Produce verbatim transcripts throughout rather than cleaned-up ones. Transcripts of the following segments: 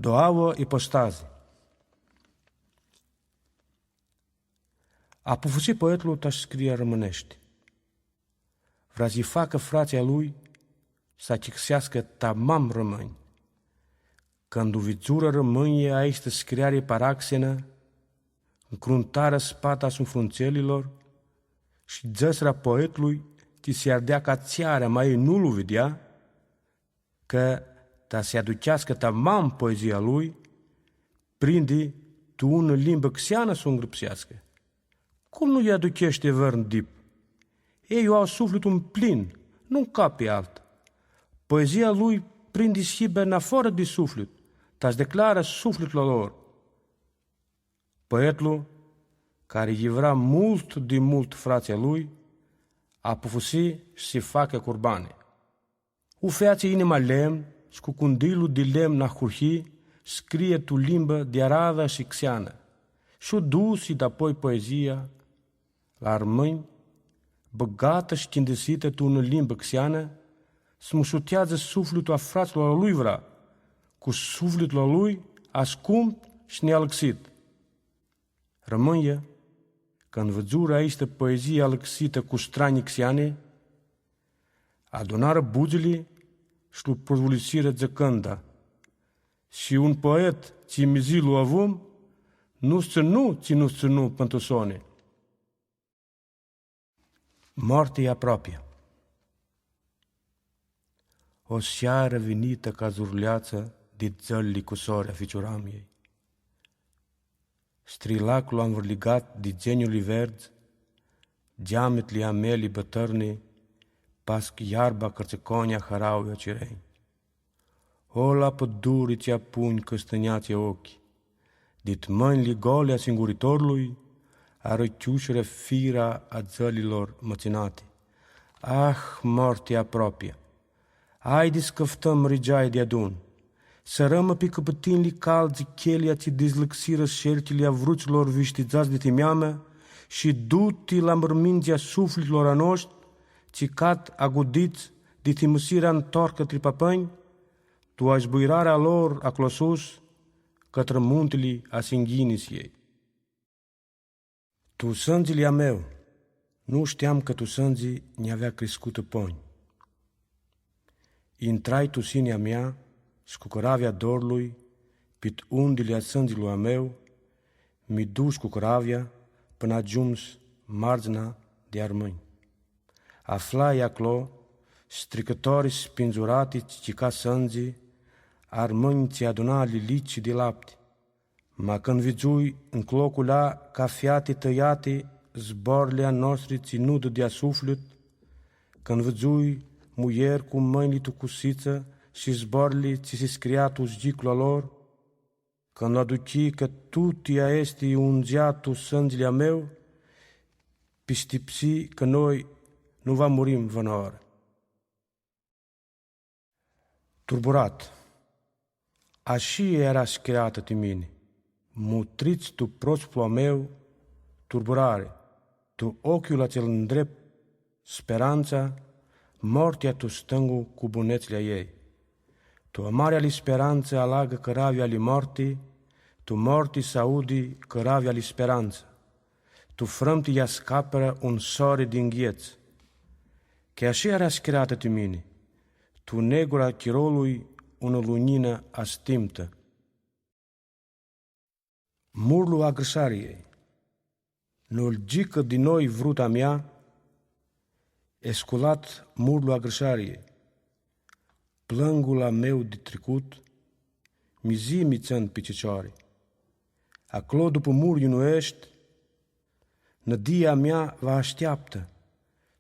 Doauã ipostazi. Apufusi poetlu ta s-scrie armãneashti. Vrea s-lji facã fratslji a lui s-achicãseascã tamam rãmãnj. Cãndu u vidzurã rãmãnjlji aestã scriari paraxenã, ncruntarã spata a sufruntsãlilor shi dzãsirã a poetlui tsi s-ardea ca tsearea, ma elj nu lu videa, cã ta s-aducheascã tamam poezia a lui, prindi tu unã limbã xeanã s-u ngrãpseascã. Cum nu lj-aducheshti vãrnu dip? Elj u au suflitlu mplin, nu ncapi altu. Poezia a lui prindi s-hibã nafoarã di suflit, ta s-declarã suflitlu a lor. Poetlu, cari lji vrea multu di multu fratslji a lui, apufusi s-si facã curbani. U featsi inima lemn, shi cu cundillu di lemn ahurhi, scrie tu limbã di aradã shi xeanã. Shi u dusi dapoi poezia la armãnj, bãgatã shi chindisitã tu unã limbã xeanã, s-mushuteadzã suflitlu a fratslor a lui vrea, cu suflitlu a lui ascumtu shi nealãxit. Rãmãnjlji, cãndu vidzurã aistã poezii alãxitã cu stranji xeani, adunarã budzãli shi lu prozvulisirã dzãcãnda: Si un poet tsi mizi lu avum, nu s-tsãnu tsi nu s-tsãnu pãn tu soni. Moartea aproapea. O searã vinitã ca zurleatsã di dzãlili cu sori a ficiuramljei. Strilaclu anvãrligat di dzeniuli verdz, geamitli a meli bãtãrni, pasc iarba cãrtsãconja hãraui a cirenj. Ola pãduri tsi apunj cãstãnjatsi oclji, dit mãnjli goli a singuritorlui, arãchiushirã fira a dzãlilor mãtsinati. Ah, moartea aproapea! Aidi s-cãftãm rigeai deadun. Sãrãmã pi cãpãtinjli caldzi chelia tsi dizlãxirã shelchili a vrutslor vishtidzats di timnjamã shi duti la mãrmindzea suflitlor a noshtri, tsi cad agudits di timãsirea ntorcã tri papãnj, tu azbuirarea lor aclo sus, cãtrã muntili a singhinitsiljei. Tu sãndzili a meu, nu shteam cã tu sãndzi nj-avea criscutã ponj. Intrai tu sinea mea, s-cucãravea dorlui, pit undili a sãndzilui a meu, mi dush cucãravea, pãnã agiumshu mardzina di armãnj. Aflai aclo, stricãtori spindzurati tsi chica sãndzi, armãnj tsi aduna lilici di lapti. Ma cãndu vidzui ncloclu ca feati tãiati zboarli a noshtri tsi nu dãdea suflit, cãndu vidzui muljeri cu mãnjli tu cusitsã shi zboarli tsi si scria tu zghiclu a lor, cãndu aduchii cã tuti aesti undzea tu sãndzili a meu, pistipsii cã noi nu va murim vãnãoarã. Turburat. Ashi eara scriatã ti mini. Mutrits tu prosuplu a meu turburari, tu oclju atsel ndreptu sperantsa, mortea tu stãngu cu bunetsli a ljei. Tu amarea ali sperantsã alagã cãravea ali morti, tu morti s-audi cãravea ali sperantsã. Tu frãmti lj-ascapirã un sori di nghiets. Cã ashi eara scriatã ti mini, tu negura a chirolui unã luninã astimtã. Murlu a grãshariljei. Nolgica di noi vruta mea, e sculat murlu a grãshariljei. Plãngul a meu di tricut, mizi mi tsãn pi cicioari. Aclo dupã murlji nu eshti, nãdia mea va ashteaptã,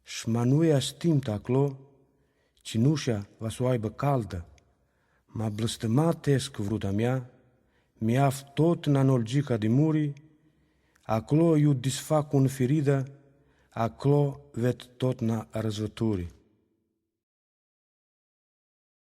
sh-ma nu e astimtã aclo, cinushea va s-u aibã caldã. Ma blãstãmatã escu vruta mea, mi aflu totna nolgica di muri, aclo iu disfac unã firidã, aclo ved totna arãzvãturi.